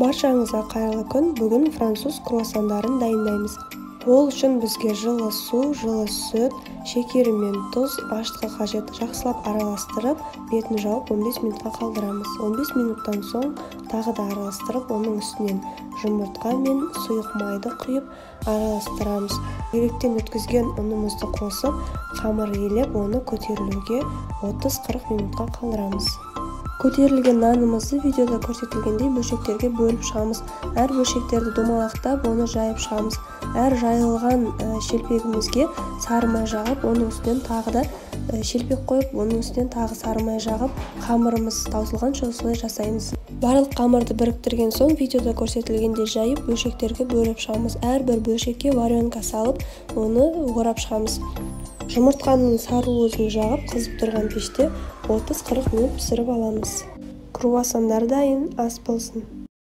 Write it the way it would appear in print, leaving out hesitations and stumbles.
Баршаңызға қайырлы күн. Бүгін француз круассандарын дайындаймыз. Ол үшін бізге жылы су, жылы сүт, шекері мен тұз, ашытқы қажет. Жақсылап араластырып, бетін жауып 15 минутқа қалдырамыз. 15 минуттан соң тағы да араластырып, оның үстінен жұмыртқа мен сұйық майды құйып араластырамыз. Електен өткізген ұнымызды қосып, қамыр елеп, оны көтерілуге 30-40 минутқа қалдырамыз. Көтерілген нанымызды видеода көрсетілгендей бөлшектерге бөліп шығамыз. Әр бөлшектерді домалақтап, оны жайып шығамыз. Әр жайылған шелпегімізге сары май жағып, оның үстінен тағы да шелпек қойып, оның үстінен тағы сары май жағып, қамырымыз таусылғанша осылай жасаймыз. Барлық қамырды біріктірген соң видеода көрсетілгендей жайып, бөлшектерге бөліп шығамыз. Әрбір бөлшекке варенка салып, оны орап шығамыз. Жұмыртқаның сары уызын жағып, қызып тұрған пеште 30-40 минут пісіріп аламыз. Круассандар дайын, ас болсын.